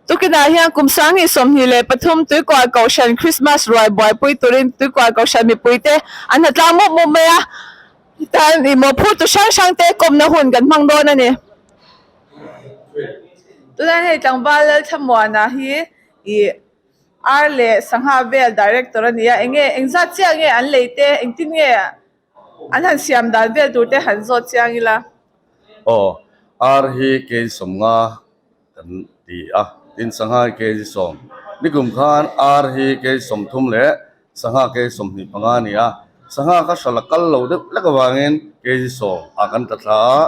Tukinah hian kum 2023 Tuikual Kohhran Krismas ruai buaipui turin Tuikual Kohhran mipuite an ha tlang mup mup mai a, tichuan ih maw phurtu hrang hrang te kawmna hun kan hmang dawn a ni. Tunah hei tlangval Lalthlamuana hi ih ar leh sangha vel director a ni a, eng nge engzat chiah nge an lei te engtin nge an han siam dan vel tur te han zawt chiang ila. Aw, ar hi kei sawmnga kan ti a, tin sangha hi kg 10. Nikum khan ar hi kg 30 leh sangha kg 25 a ni a, sangha kha hral a kal lo deuh hlek avangin kg 10 ah kan tla thla a,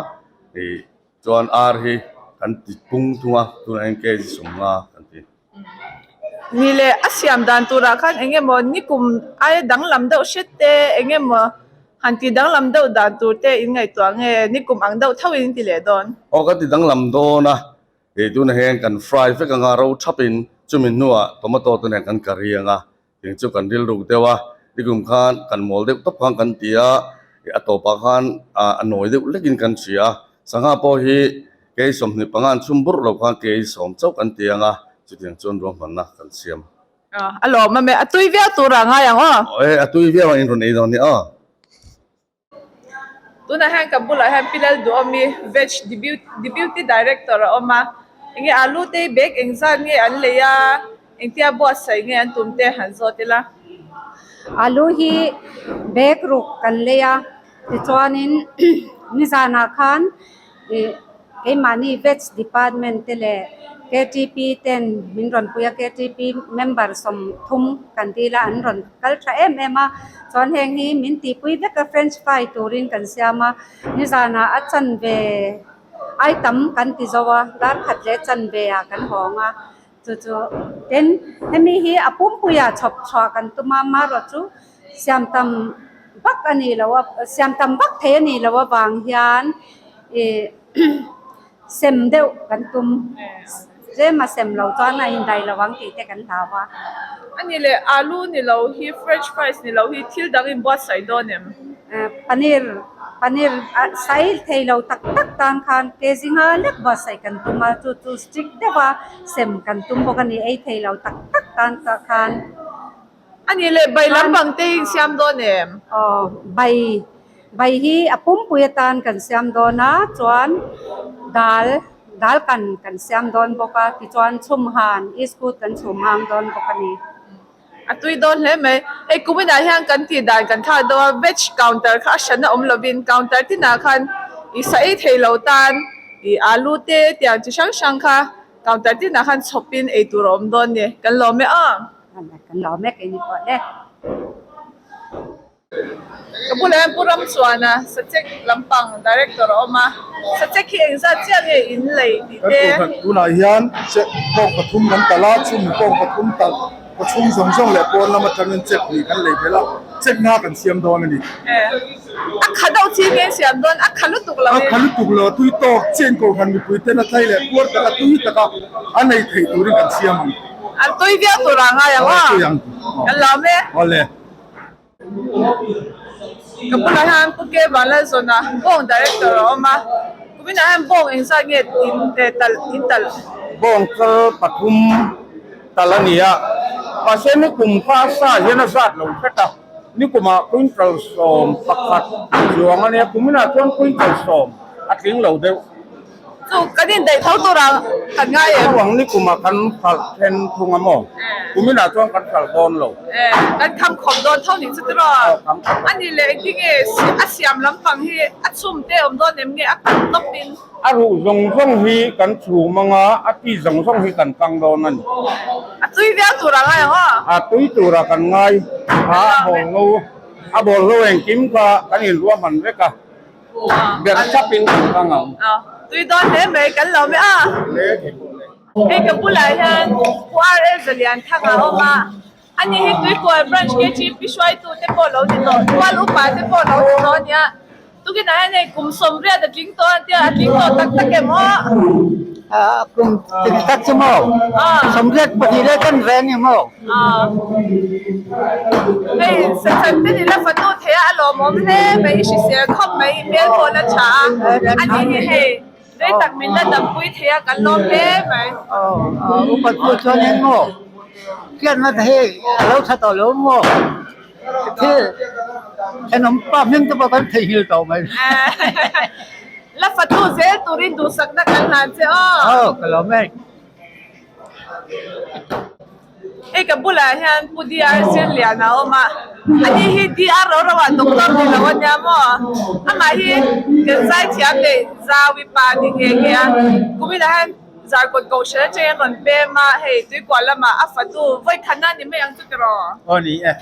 ih chuan ar hi kan ti pung thung a, tunah hian kg 50 kan ti. Ni leh a siam dan turah khan eng emaw nikum aia danglam deuh hret te eng emaw han ti danglam deuh dan tur te in ngaihtuah nge nikum ang deuh tho in ti leh dawn? Aw ka ti danglam dawn a, hei tunah hian kan fry vek anga ro thap in chumi hnuah tomato te nen kan curry anga Eng chu kan rilruk deuh a, nikum khan kan mawl deuh tawp khan kan ti a, a tawpah khan a nawi deuh hlekin kan hria a, sangha pawh hi kei 25 an chhum burh lo khan kei 10 chauh kan ti ang a, chutiang chuan ruahmanna kan siam. A lawm a me, a tui viau tur ah ngai ang aw. Aw e, a tui viau ang in rawn ei dawn nia aw. Tunah hian ka bulah hian Pi Lalduhawmi Veg Deputy Director a awm a, enge alu te hi bag engzat nge an lei a, engtia buatsaih nge an tum te han zawt ila. Alu hi bag ruk kan lei a, tichuanin nizanah khan ih keimahni Veg Department te leh KTP ten min rawn pui a, KTP member 30 kan dil a, an rawn kal tha em em a, chuan heng hi min tihpui vek a french fry turin kan siam a, nizanah a chanve ai tam kan ti zo a, dar khat leh chanve ah kan hawng a, chu chu tin hemi hi a pumpuiah chhawp chhuah kan tum a, marawh chu siam tam vak a nih loh a, siam tam vak thei a nih loh avang hian ih sem deuh kan tum tlem a sem lo chuan a indaih lo ang tih te kan hlau a. A ni leh alu ni lo hi french fries ni lo hi thil dang in buatsaih dawn em? Paneer paneer sai thei lo tak tak tan khan kg nga lek buatsaih kan tum a chu chu strict deuh a sem kan tum bawk a ni ei thei lo tak tak tan khan. A ni leh bai lampang te hi in siam dawn em? Aw bai Bai hi a pumpui atan kan siam dawn a, chuan dal dal kan kan siam dawn bawk a, tichuan chhum han iskut kan chhum hang dawn bawk a ni. A tui dawn hle mai. Hei kuminah hian kan tih dan kan thlak deuh a, veg counter kha a hran a awm lovin counter tinah khan i sa ei thei lo tan i alu te tiang chi hrang hrang kha counter tinah khan chhawpin ei tur a awm dawn ni. Kan lawm e aw. Kan lawm e keini pawh le. Ka bulah hian Pu Ramchuana Sachek lampang Director a awm a, Sachek hi engzat chiah nge in lei tih te. Kan tunah hian check pawng pathum kan talh a, chumi pawng pathum talh kawchhung zawng zawng leh pawn lam atangin check hnih kan lei belh a, check nga kan siam dawn a ni. A kha deuh chi nge in siam dawn? A kha lutuk lo A kha lutuk lo, a tui tawk chiah in Kohhran mipui ten a tlai leh puar taka tui taka a nei theih turin kan siam ang. A tui viau tur ah ngai ang aw. Kan lawm e. Awle. Ka bulah hian Pu K Vanlalzawna Bawng Director a awm a, kuminah hian bawng engzat nge in talh in talh? Bawng kal pathum talh a ni a, mahse nikum kha a sa hian a zat lo hret a, nikumah quintal 11 chuang a nia, kuminah chuan quintal 10 a tling lo deuh. Chu kan indaih tho tur ang kan ngai em? Tho ang nikumah kan hralh then thung a maw? Kuminah chuan kan hralh dawn lo. Kan kham khawp dawn tho nih chu tiraw? A nih leh engtin nge a siam lampang hi a chhum te awm dawn em nge a kal tawp in? A ruh zawng zawng hi kan chhum ang a, a ti zawng zawng hi kan kang dawn a ni. A tui viau tur a ngai ang aw? A tui tura kan ngai a, a bawl lo a bawl lo engkim kha kan inruahman vek a. Ber chapin kan kang ang. Tui dawn hle mai kan lo mai a. Hei ka bulah hian Pu RL Zalian Thang a awm a. Ani hi Tuikual Branch KTP hruaitu te pawh lo ni tawh, Tual upa te pawh lo ni tawh a nia. Tukinah hian hei kum sawmriat a tling tawh a tia, a tling tawh tak tak em aw? Kum tling tak chu maw? Sawmriat pahnih leh kan ve a ni maw? Hei sachan te nila fatu thei a, a lawmawm hle mai, i hrisel khawp mai, i hmel pawh la tha a, a ni hi hei rei tak min la dampui thei a, kan lawm hle mai. Upat pawh chuan eng maw? Hriatna te hi a lo tha tawh lo maw? Thil thenawm pa hming te pawh kan theihnghilh tawh mai. La fatu zel turin duhsakna kan hlan che aw. Aw ka lawm e. Hei ka bulah hian Pu DR Zirliana a awm a, ani hi DR ro ro ah doctor ni lo ania maw? Amah hi kan zaithiam leh Zawi pa ni nghe nghe a, kuminah hian Zarkawt Kohhran atangin rawn pem a, hei Tuikual lamah a fatu vawi khatna a ni mai ang chu tiraw? Aw ni e.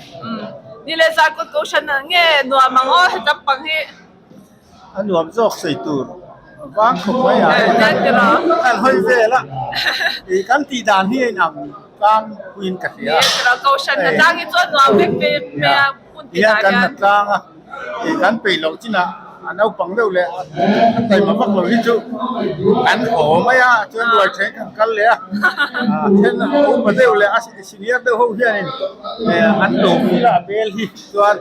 Ni le Zarkawt Kohhran nge nuam ang aw hetam pang hi. A nuam zawk sawi tur vang khawp mai a kan hawi vel a ih kan tih dan hi a inang tlang puiin ka hria a kan na tlang a ih kan peih loh chinah a naupang deuh leh a taima vak lo hi chu kan haw mai a chuan ruai then kan kal leh a then a upa deuh leh a senior deuh ho hianin an lo fil a a bel hi. Chuan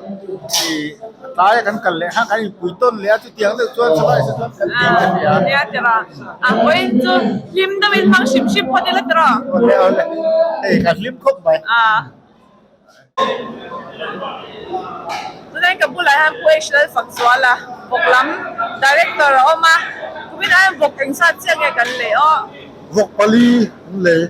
ih a tlaia kan kal leh kha kan inpui tawn leh a chutiang deuh chuan chulai se chuan kan tih ka hria. Nia tira a vawiin chu hlim deuhin hmang hrim hrim phawt ila tiraw? Awle awle hei ka hlim khawp mai. Tunah hian ka bulah hian Pu H Lalfak Zuala vawk lam director a awm a, kuminah hian vawk engzat chiah nge kan lei aw? Vawk pali an lei.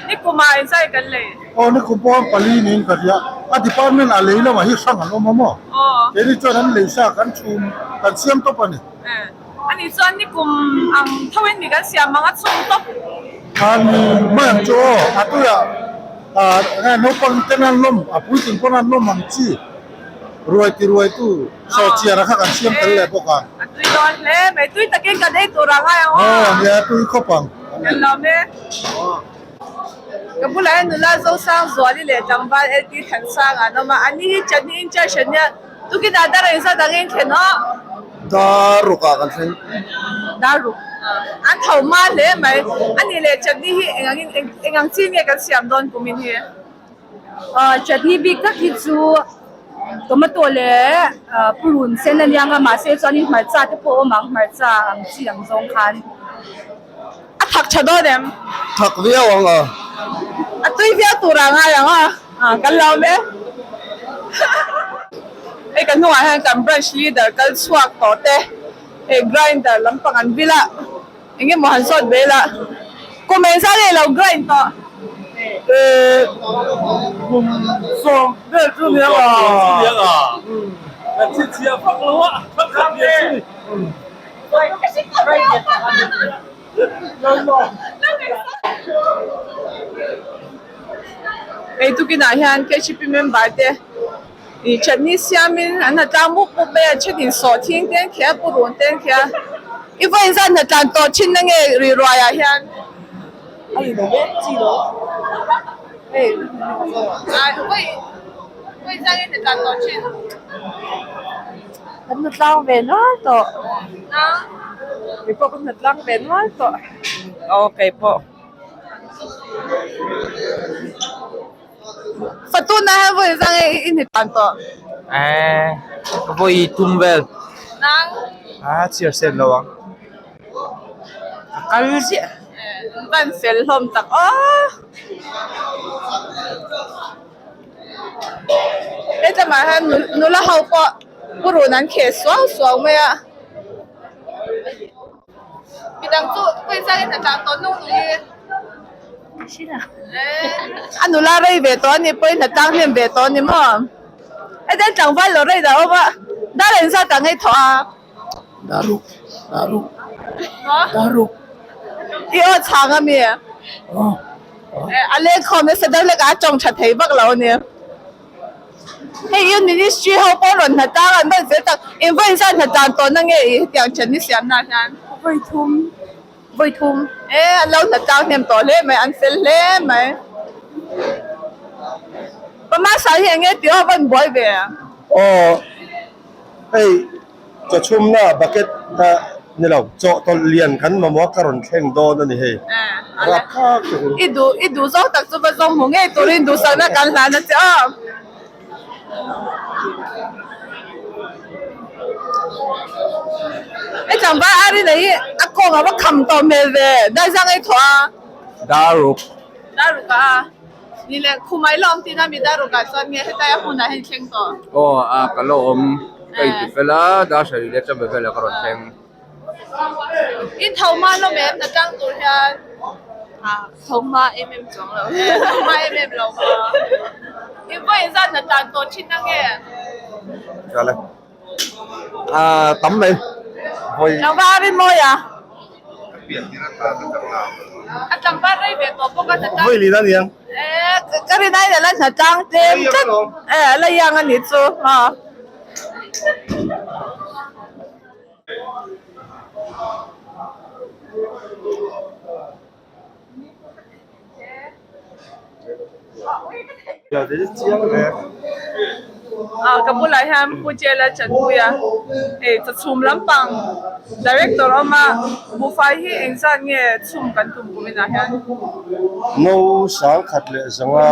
Ni kumah engzat nge kan lei? Aw ni kum pawh pali niin ka hria. A department a lei lamah hi hrang an awm a maw? Aw. Keini chuan an lei sa kan chhum kan siam tawp a ni. Eh ani chuan ni kum ang tho in mi kan siam ang a chhum tawp. A ni mai ang chu aw. A tuiah ah enge naupang ten an lawm a puitling pawn an lawm ang chi ruai ti ruai tu sawhchiar a kha kan siam tel leh bawk a. A tui dawn hle mai. Tui takin kan ei tur ang ngai ang aw. Aw nia tui khawp ang. Kan lawm e. Ka bulah hian nula Zosang Zuali leh tlangval LT Thansang an awm a, ani hi chutney in charge an nia, tukinah dar engzat ang in thlen aw? Dar ruk ah kan thleng. Dar ruk an tho hma hle mai, ani leh chutney hi eng angin eng ang chi nge kan siam dawn kumin hi? Chutney bik tak hi chu tomato leh purun sen a niang a, mahse chuanin hmarcha te pawh a awm ang, hmarcha ang chi ang zawng khan. A thak tha dawn em? Thak viau ang a. A tui viau tur ah ngai ang a. Kan lo awm e. Hei ka hnungah hian kan branch leader kal chhuak tawh te hei grinder lampang an vil a eng emaw han zawt ve la kum engzat nge lo grind tawh? Eh kum sawm vel chu nia a. Kan chhinchhiah vak lo a, kan khat ve chu ni. Hei tukinah hian KHP member te ih chutney siamin an ha tlang mup mup mai a thenin sawhthing te an kheh a purun te an kheh a i vawiin zan hna tlan tawh thin na nge ri ruai ah hian vawiin zan nge hna tlan tawh thin. Kan hna tlang ve nual tawh. Kei pawh ka hna tlang ve nual tawh. Aw kei pawh. Fatuna hian vawi zang i i hni tan tawh. Eh ka vawi thum vel. Nang. A chhiar sen lo ang. Ka kal ziah. Eh van fel hlawm tak aw. Hetlama hian nula ho pawh purun an kheh suau suau mai a midang chu pawisa in a tlan tawh nung nung hi a nula rei ve tawh a ni pawhin a tlang hnem ve tawh a ni maw hetiang tlangval lo rei dah awm a dar engzat ah nge thawh a. Daruk daruk daruk I aw chhang a mi? A lengkhawm nasa deuh hlek a a tawng tha thei vak lo a ni. Hei Youth Ministry ho pawh rawn hna tang an rawn fel tak. In vawiin zan hna tan tawhna nge i hetiang thian ni siamna ah hian? Vawi thum vawi thum. E an lo hna tang hnem tawh hle mai an fel hle mai. Pamasa hi eng nge tih aw a van buai ve? Aw hei. Chawchhumna bucket ni lo, chawhtawlh lian kan mamawh a ka rawn thleng dawn a ni hei. Rapthlak tuk in. I duh i duh zawk tak chu va zawng hmu ngei turin duhsakna kan hlan a che aw. I tlangval a rin hi a kawng a va kham tawh hmel ve, daizang ei thawh a. Daruk. Daruk a. Ni le, khumai la awm tihna mi daruk ah chuan nge hetlai a hmunah hian i thleng tawh? Aw, a ka la awm, ka inti fel a, dar sarih leh chawhmeh velah ka rawn thleng. I tho hma hlawm em hna tlang tur hian? Tho hma em em chuang lo. Tho hma em em lo maw? I vawi zat hna tlan tawh thin na nge? Kale. Tam mai. Vawi. Tlangval a rin mawi a? A tlangval rei ve tawh bawk a hna tlang. Vawi lin a niang. Ka rin aiin a la hna tlang tlem tlat. A la iang a nih chu. Ka bulah hian Pu Jela Chanpuia hei chawchhum lampang director a awm a, buhfai hi engzat nge chhum kan tum kum inah hian? No sangkhat leh zanga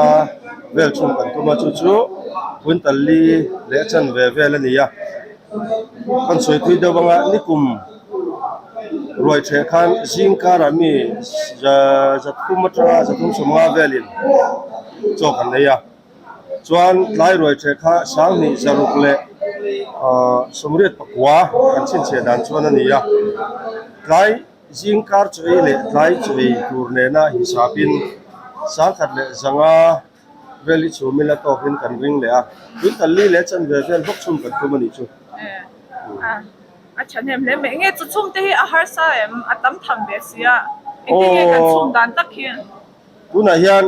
vel chhum kan tum a, chu chu quintal li leh chanve vel a ni a. Kan sawi thui deuh anga nikum ruai ṭheh khan zing karah mi zathum atanga zathum sawmnga velin chaw kan nei a, chuan tlai ruai ṭheh kha sanghnih zaruk leh sawmriat pakua kan chhinchhiah dan chuan a ni a, tlai zing kar chaw ei leh tlai chaw ei tur nena hisapin sangkhat leh zanga Vel hi chhum ila tawkin kan ring leh a, tui kal li leh chanve vel bawk chhum kan tum a nih chu. A thahnem hle mai. Enge chu chhum te hi a harsa em? A tam tham ve si a. Engtin nge kan chhum dan tak hi? Tunah hian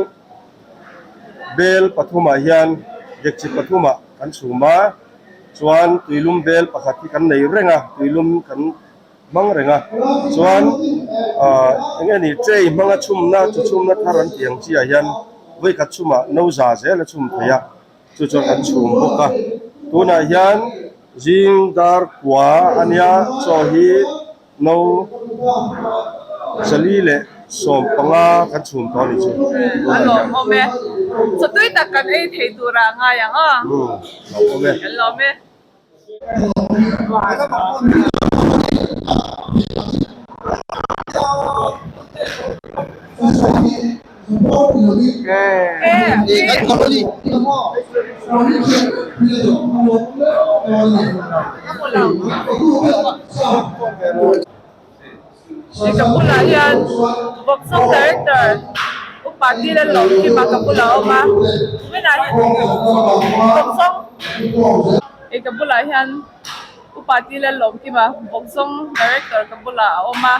bel pathumah hian dekchi pathumah kan chhum a, chuan tuilum bel pakhat hi kan nei reng a, tuilum kan hmang reng a chuan ah eng nge ni tray hmanga chhumna chu chhumna thar an tih ang chi ah hian vawikhat chhumah no za zel a chhum thei a chu chuan an chhum bawk a tunah hian zing dar kua a nia chaw hi no zali leh sawm panga kan chhum tawh a ni chu a lawmawm e chaw tui tak kan ei thei turah a ngai ang aw lawmawm e kan lawm e. Ka bulah hian boxing director upa Dylan Lawmkima ka bulah a awm a kuminah hian boxing hei ka bulah hian upa Dylan Lawmkima boxing director ka bulah a awm a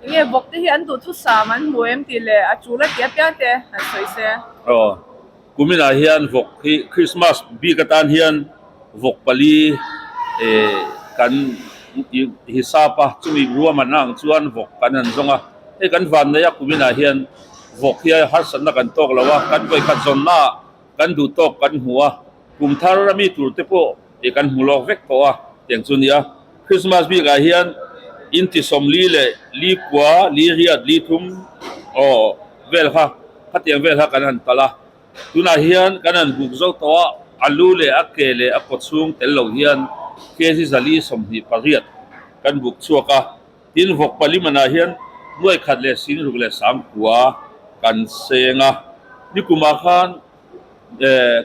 enge vawk te hi an duhthusam an hmu em tih leh a tul a tih apiang te han sawi se. Aw kuminah hian vawk hi Christmas bik atan hian vawk pali eh kan hisap a chumi ruahman ang chuan vawk kan han zawng a hei kan van nei a kuminah hian vawk hi harsatna kan tawk lo a kan vawikhat zawnna ah kan duh tawk kan hmu a kum thar a mi tur te pawh eh kan hmu lawk vek tawh a tiang chu nia Christmas bikah hian inti sawmli leh li kua li riat li thum aw vel kha khatiang vel kha kan han kalh a. Tunah hian kan han buk zo tawh a, a lu leh a ke leh a kaw chhung tel lo hian kg 428 kan buk chhuak a, tin vawk pali manah hian nuai khat leh sing ruk leh sang kua kan seng a. Nikumah khan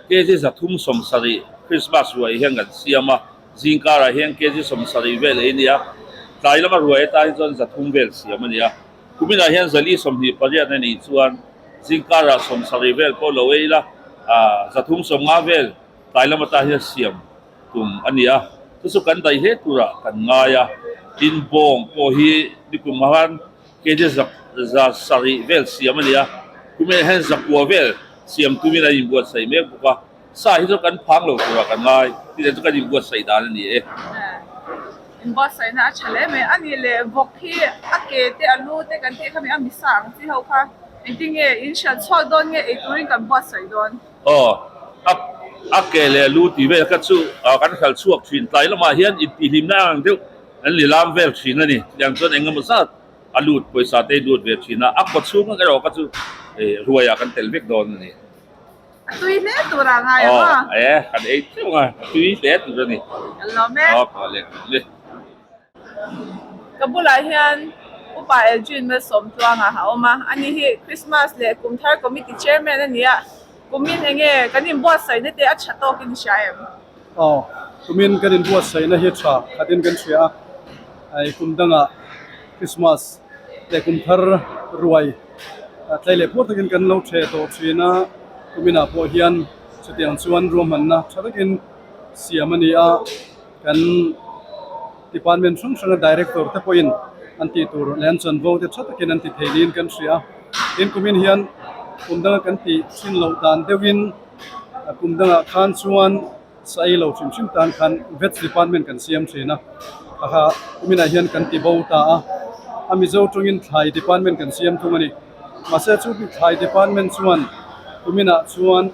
kg 370 Christmas ruai hian kan siam a, zingkarah hian kg 70 vel ei a ni a, tlai lama ruai atan hi chuan 300 vel siam a ni a. Kuminah hian 428 a nih chuan zingkarah 70 vel pawh lo ei ila, 350 vel tlai lam atan hian siam tum a ni a. Chu chu kan daih hle turah kan ngai a, tin bawng pawh hi nikum khan kg 700 vel siam a ni a, kuminah hian 900 vel siam tumin an inbuatsaih mek bawk a. Sa hi chu kan phang lo turah kan ngai, tih chu kan inbuatsaih dan a ni e. Inbuatsaihna a tha hle mai. A nih leh vawk hi a ke te a lu te kan tih kha mi a misa ang chi ho kha engtin nge in hriat chhuak dawn nge ei turin kan buatsaih dawn? Aw, a A ke leh lu tih vel kha chu kan hralh chhuak thin. Tlai lamah hian intihhlimna ang deuh an lilam vel thin a ni. Chutiang chuan eng emaw zat a lut pawisa te hi lut ve thin a, a kaw chhung erawh kha chu ruaiah kan tel vek dawn a ni. A tui hle tur a ngai ang a. Aw e, kan ei theuh ang a, a tui hle tur a ni. Kan lawm e. Aw, ka leh ka leh. Ka bulah hian Upa Elgin Malsawmtluanga a awm a, ani hi Christmas leh Kumthar Committee Chairman a ni a, kumin enge kan inbuatsaihna te a tha tawkin i hria em? Aw, kumin kan inbuatsaihna hi tha khatin kan hria a, hei kum dangah Christmas leh Kumthar ruai tlai leh pur takin kan lo the tawh thin a, kuminah pawh hian chutiang chuan ruahmanna tha takin siam a ni a. Kan department hrang hranga director te pawhin an tih tur leh an chanvo te tha takin an ti thei niin kan hria a. Tin kumin hian kum danga kan tih thin loh dan deuhin kum dangah khan chuan sa ei lo hrim hrim tan khan veg department kan siam thin a. Kha kuminah hian kan ti bo ta a, a Mizo tawngin thlai department kan siam thung a ni. Mahse chu thlai department chuan kuminah chuan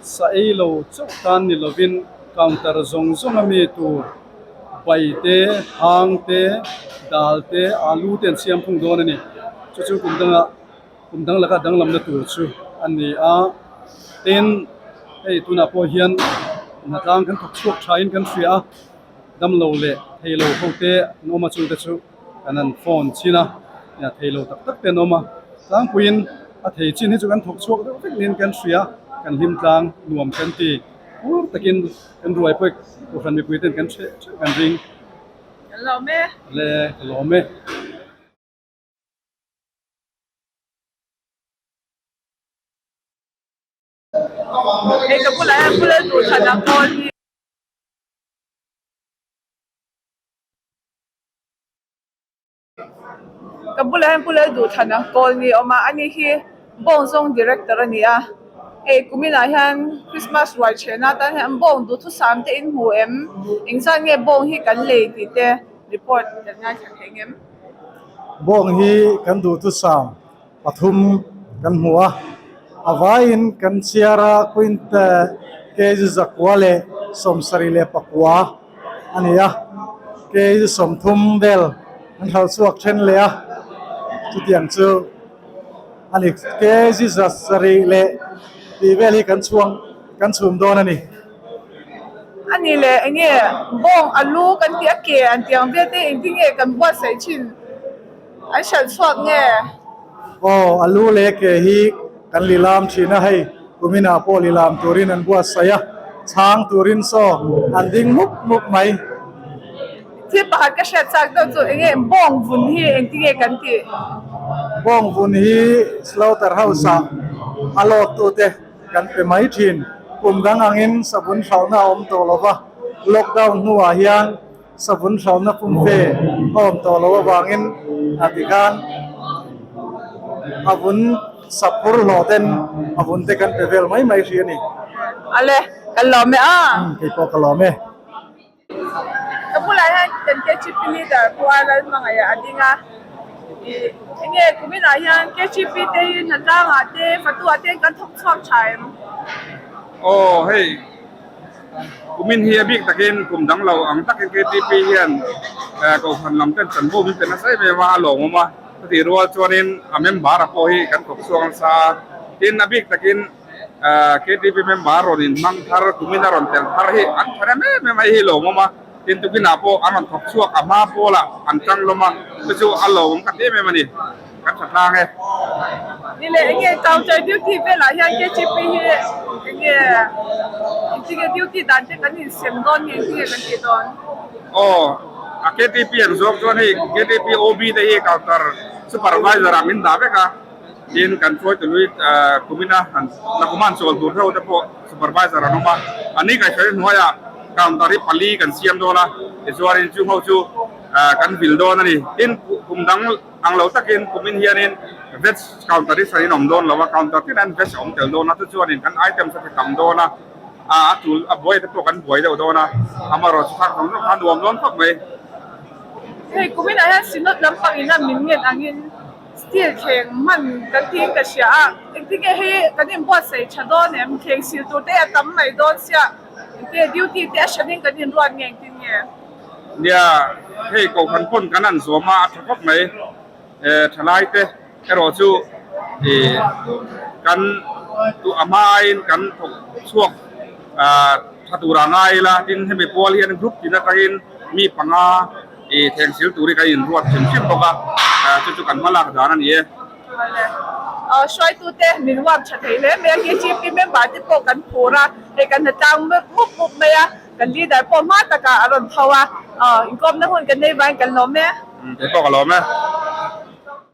sa ei lo chauh tan ni lovin Counter zawng zawng a mi tur bai te, hang te, dal te, alu te an siam thung dawn a ni. Chu chu kum danga kum dang laka danglamna tur chu a ni a. Tin, hei tunah pawh hian hnatlang kan thawk chhuak thain kan hria a, damlo leh theilo ho te an awm a chungte chu kan han phone chin a, theilo tak tak te an awm a. Tlangpuiin a thei chin hi chu kan thawk chhuak deuh vek niin kan hria, kan hlim tlang nuam kan ti. Phur takin kan ruai pawh Kohhran mipui ten kan hreh hreh kan ring. Kan lawm e. Le ka lawm e. Hei ka bulah hian Pu Lalduhthana kawl hi. Ka bulah hian Pu Lalduhthana kawl ni a awm a, ani hi Bawngzawng Director a ni a, hei kuminah hian Christmas ruai chhehna atan hian bawng duhthusam te in hmu em? Engzat nge bawng hi kan lei tih te report kan ngaithla thei ngem? Bawng hi kan duhthusam pathum kan hmu a, a vaiin kan chhiar a quinte kg zakua leh 74 a ni a, kg 30 vel an hralh chhuak then leh a, chutiang chu a ni. Kg 7 leh tih vel hi kan chhuang kan chhum dawn a ni. A ni leh eng nge bawng alu kan tih a ke an tih ang vel te engtin nge kan buatsaih thin? An hralh chhuak nge? Aw, alu leh ke hi kan lilam thin a, hei kuminah pawh lilam turin an buatsaih a, chhang turin saw an ding mup mup mai. Thil pakhat ka hriat chak deuh chu enge bawng vun hi engtin nge kan tih? Bawng vun hi slaughter house ah a lawt tute kan pe mai thin. Kum dang angin savun hralhna a awm tawh lo va, lockdown hnuah hian Savun hralhna pumpe a awm tawh loh avangin a tikhan a vun sap phur hlawh ten a vun te kan pe vel mai mai hri a ni. Ale, kan lawm e a. Kei pawh ka lawm e. Ka bulah hian kan KGP leader Pu Lalhmangaih a ding a. Ih, enge kuminah hian KGP te hi Hnatlangah te, Fatuah te kan thawk chhuak tha em? Aw, hei. Kumin hi a bik takin kum dang lo ang takin KTP hian Kohhran lam ten chanvo min pe nasa em em a, a lawmawm a. Chutih rual chuanin a member a pawh hi kan thawk chhuak nasa a. Tin, a bik takin KTP member rawn inhmang thar, kumin a rawn tel thar hi an tha rem em em a, hei hi lawmawm a. Tin, tukinah pawh an rawn thawk chhuak a hma pawlah an tang lawm a, chu chu a lawmawm ka ti em em a ni. Kan tha tlang e. Ni leh enge counter duty velah hian KGP hi enge engtinge duty dan te kan insem dawn nge engtinge kan tih dawn? Aw, a KTP ang zawk chuan hei KTP OB te hi counter supervisor ah min dah vek a, tin kan hruaitu lui kumina han nakuman chawl tur ho te pawh supervisor an awm a, a ni kaihhruaina hnuaiah counter hi pali kan siam dawn a, tichuanin chung ho chu kan vil dawn a ni. Tin kum dang. Ang lo takin kumin hianin veg counter hi sarin a awm dawn lo a, counter tin hian veg a awm tel dawn a, chuchuanin kan items a ti tam dawn a, a tul a buai te pawh kan buai deuh dawn a, amaherawh chu khak zawng zawng kha a nuam dawn khawp mai. Hei kuminah hian Synod lampang ina min ngen angin Steel thleng hman kan tiin ka hria a, engtin nge hei kan inbuatsaih tha dawn em? Thleng sil tur te a tam mai dawn sia, engtin duty te a hranin kan inruat nge engtin nge? Nia, hei kohhran pawn kan han zawm a, a tha khawp mai. Thalai te erawh chu kan a hma aiin kan thawk chhuak tha tur a ngai ila, tin hemi pual hian group tin atangin mi panga I thleng sil tur hi kan inruat hrim hrim bawk a, chu chu kan hma lak dan a ni e. Awle. Hruaitute min uap tha thei hle mai a, KGP member te pawh kan phur a, hei kan hna tlang mup mup mai a, kan leader pawh hma takah a rawn tho a, inkawmna hun kan nei vangin kan lawm e. Kei pawh ka lawm e.